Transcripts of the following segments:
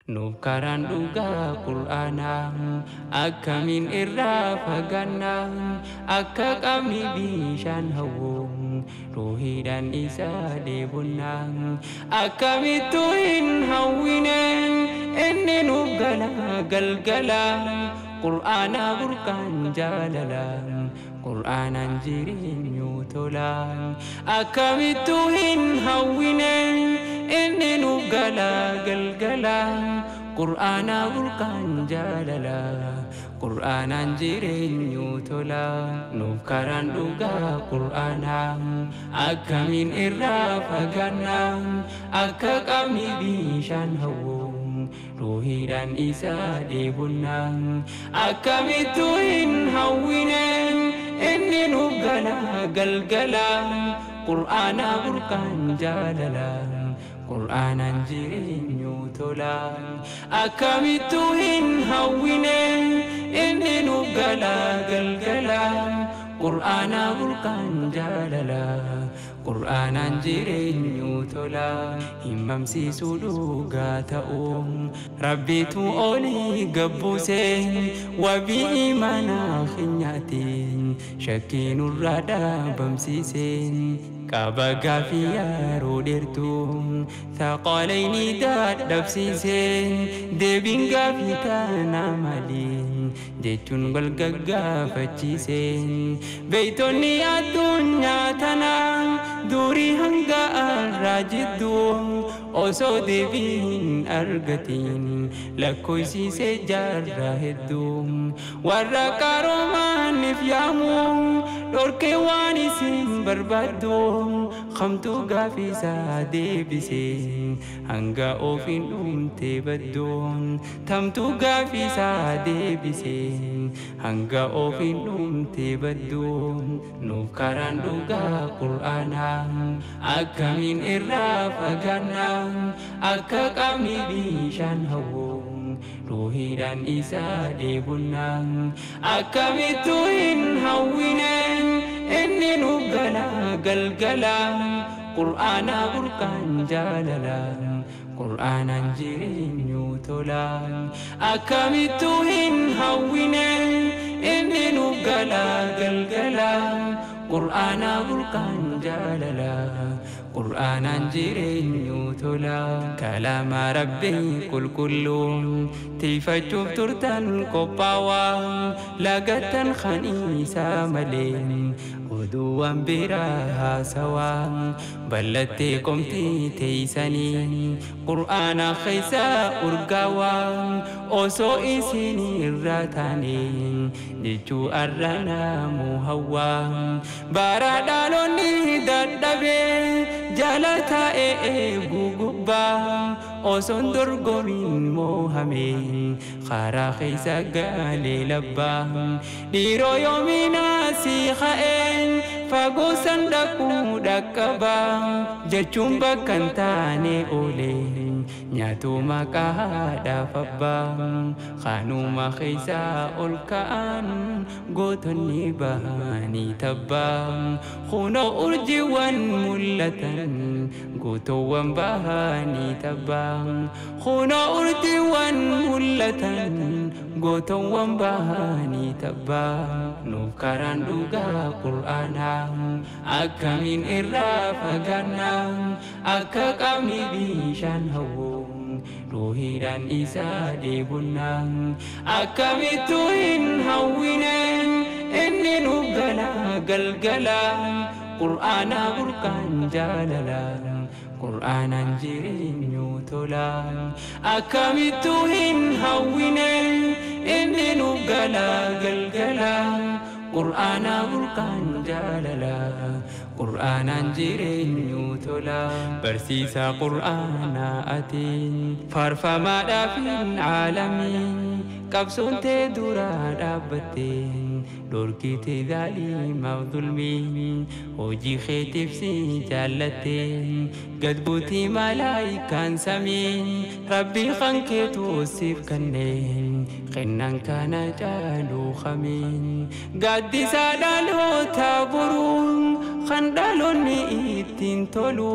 Nuuf karaan dhugaa Qur'aanaa, akkamiin irraa fagaannaa? Akka qaamni bishaan hawwu, ruuhiidhaan isa dheebonnaa. Akkamittuu hin hawwine? Inni nuuf gala galgala. Qur'aanaa burqaan jaalala, Qur'aanaan jireenyu tola. Akkamittuu hin hawwine? Inni nuuf gala galgala. Qur'aanaa burqaan jaalala, Qur'aanaan jireenyu tola. Nuuf karaan dhugaa Qur'aanaa, akkamiin irraa fagaannaa? Akka qaamni bishaan hawwu, ruuhiidhaan isa dheebonnaa. Akkamittuu hin hawwine? Inni nuuf gala galgala. Qur'aanaa burqaan jaalala, Qur'aanaan jireenyu tola. Akkamittuu hin hawwine? Inni nuuf gala galgala. Qur'aanaa burqaan jaalala, Qur'aanaan jireenyu tola. Himamsiisuu dhugaa ta'uu Rabbiitu olii gabbuuse, wabii imaanaa keenyaatiin shakkii nurraa dhaabamsiise. Qaba gaafii yeroo dheertuu thaqaalayni dadhabsiise. Deebiin gaafii tanaa maali jechuun wal gaggaafachiise. Beeytonni addunyaa tanaa durii hanga har'aa jidduu osoo deebii hin argatiin lakkoofsiise jaarraa hedduu. Warra qaroomaaniif yaamu dhorkee waan isin barbaaddu, kamtuu gaafiisaa deebise hanga ofiin dhumte badduun? Tamtuu gaafiisaa deebise hanga ofiin dhumte badduun? Nuuf karaan dhugaa Qur'aanaa, akkamiin irraa fagaannaa? Akka qaamni bishaan hawwu, ruuhiidhaan isa dheebonnaa. Akkamittuu hin hawwine? Inni nuuf gala galgala. Qur'aanaa burqaan jaalala, Qur'aanaan jireenyu tola. Akkamittuu hin hawwine? Inni nuuf gala galgala. Qur'aanaa burqaan jaalala, Qur'aanaan jireenyu tola. Kalaama Rabbii qulqulluu tiifachuuf turtan qophaawaa, lagattan kaniisaa malee oduuwwan biraa haasawaa. Ballattee qomtii teeysanii Qur'aana keessa urgaawaa, osoo isin irraa taane jechuu arranaamu hawwaa. Bara dhaloonni dadhabee jala taa'ee eeguu gubbaa, osoon dorgomiin moohame karaa keessa galee labbaa. Dhiiroo yoominaa si ka'een fagoo san dhaquu dhaqqabaa jechuun bakka hin taane oole, nyaatu maqaa haadhaaf abbaa. Kanuma keessa ol ka'an gootonni bahanii tabbaa. Kunoo urjiiwwan mul'atan, gootoowwan bahanii tabbaa. Kunoo urjiiwwan mul'atan, gootoowwan bahanii tabbaa. Nuuf karaan dhugaa Qur'aanaa, akkamiin irraa fagaannaa? Akka qaamni bishaan hawwu, ruuhiidhaan isa dheebonnaa. Akkamittuu hin hawwine? Inni nuuf gala galgala. Qur'aanaa burqaan jaalala, Qur'aanaan jireenyu tola. Akkamittuu hin hawwine? Inni nuuf gala galgala. Qur'aanaa burqaan jaalala, Qur'aanaan jireenyu tola. Barsiisaa Qur'aanaa ati faarfamaadhaaf hin caalamiin, qabsoon tee dura dhaabbatte dhorkite zaalimaaf zulmii. Hojii keetiif si jaallatte gad buutii malaayikaan samii. Rabbii kan keetu siif kenne, kennaan kana caalu kamiin? Gaaddisaa dhaloota boruu kan dhaloonni ittiin tolu,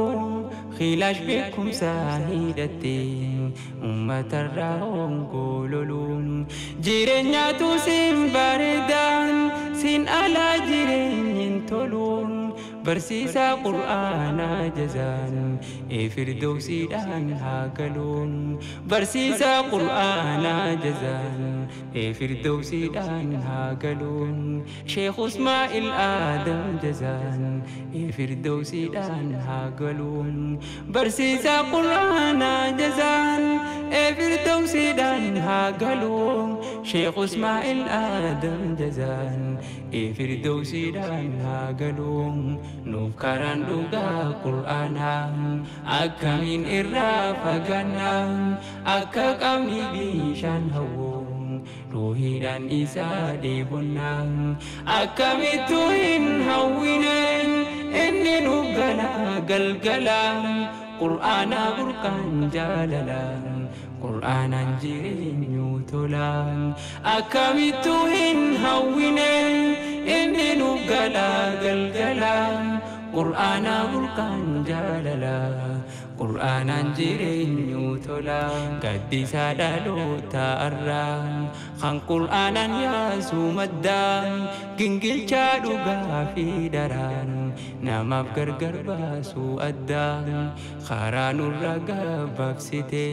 khilaash beekumsa hidhatte Uummatarraa hongoo loluun jireenyaatu siin bareedaan siin alaa jireenyi hin toluun barsiisaa qur'aanaa jazaan firdawsiidhaan haa galuun barsiisaa qur'aanaa jazaan firdawsiidhaan haa galuun Sheekh Usmaa'il Aadam jazaan firdawsiidhaan haa galuun barsiisaa qur'aanaa jazaan firdawsiidhaan haa galuun Sheekh Usmaa'il Aadam jazaan firdawsiidhaan haa galuun nuuf karaan dhugaa qur'aanaa akkamiin irraa fagaannaa akka qaamni bishaan hawwu ruuhiidhaan isaa dheebonnaa akkamittuu hin hawwine inni nuuf gala galgala qur'aanaa burqaan jaalala qur'aanaan jireenyu tola akkamittuu hin hawwine inni nuuf gala galgala qur'aanaa burqaan jaalala qur'aanaan jireenyu tola gaddisaa dhaloota arraa kan qur'aanaan yaasuu maddaa gingilchaa dhugaa fi daraan namaaf gargar baasuu addaa karaa nurra gabaabsite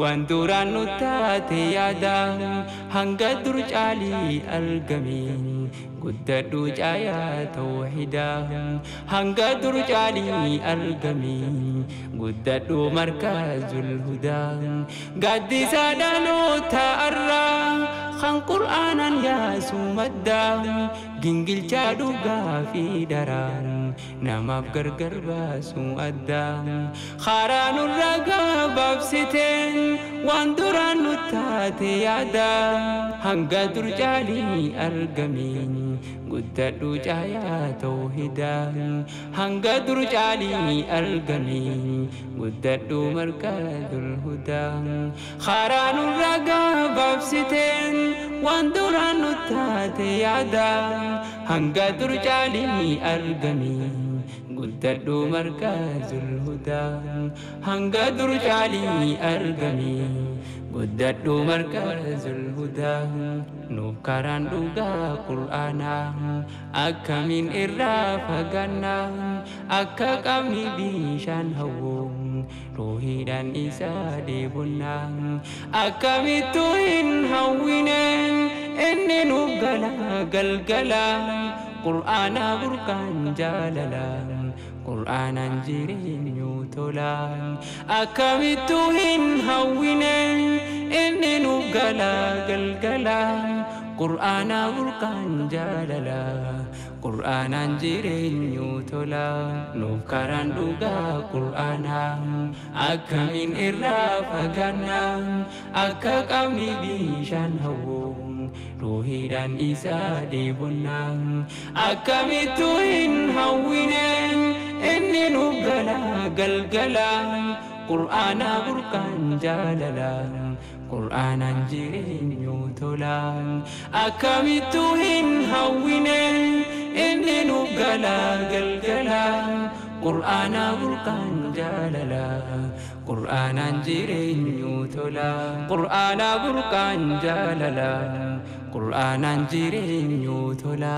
waan duraan nu taate yaada hanga dur caalii argame guddadhu caayaa tawhidaa hanga dur caalii argame guddadhu markazul hudaa gaddisaa dhaloota arraa kan qur'aanaan yaasuu maddaa gingilchaa dhugaa fi daraan namaaf gargar baasuu addaa karaa nurra gabaabsite waan duraan nu taate yaada hanga dur caalii argame guddadhu caayaa tawhidaa hanga dur caalii argame guddadhu markazul hudaa karaa nurra gabaabsite waan duraan nu taate yaada hanga dur caalii argame guddadhu markazul hudaa hanga dur caalii argame guddadhu markazul hudaa nuuf karaan dhugaa qur'aanaa akkamiin irraa fagaannaa akka qaamni bishaan hawwu ruuhiidhaan isaa dheebonnaa akkamittuu hin hawwine inni nuuf gala galgala qur'aanaa burqaan jaalala qur'aanaan jireenyu tola akkamittuu hin hawwine inni nuuf gala galgala qur'aanaa burqaan jaalala qur'aanaan jireenyu tola nuuf karaan dhugaa qur'aanaa akkamiin irraa fagaannaa akka qaamni bishaan hawwu ruuhiidhaan isaa dheebonnaa akkamittuu hin hawwine inni nuuf gala galgala qur'aanaa burqaan jaalala qur'aanaan jireenyu tola akkamittuu hin hawwine inni nuuf gala galgala qur'aanaa burqaan jaalala qur'aanaan jireenyu tola qur'aanaa burqaan jaalala qur'aanaan jireenyu tola.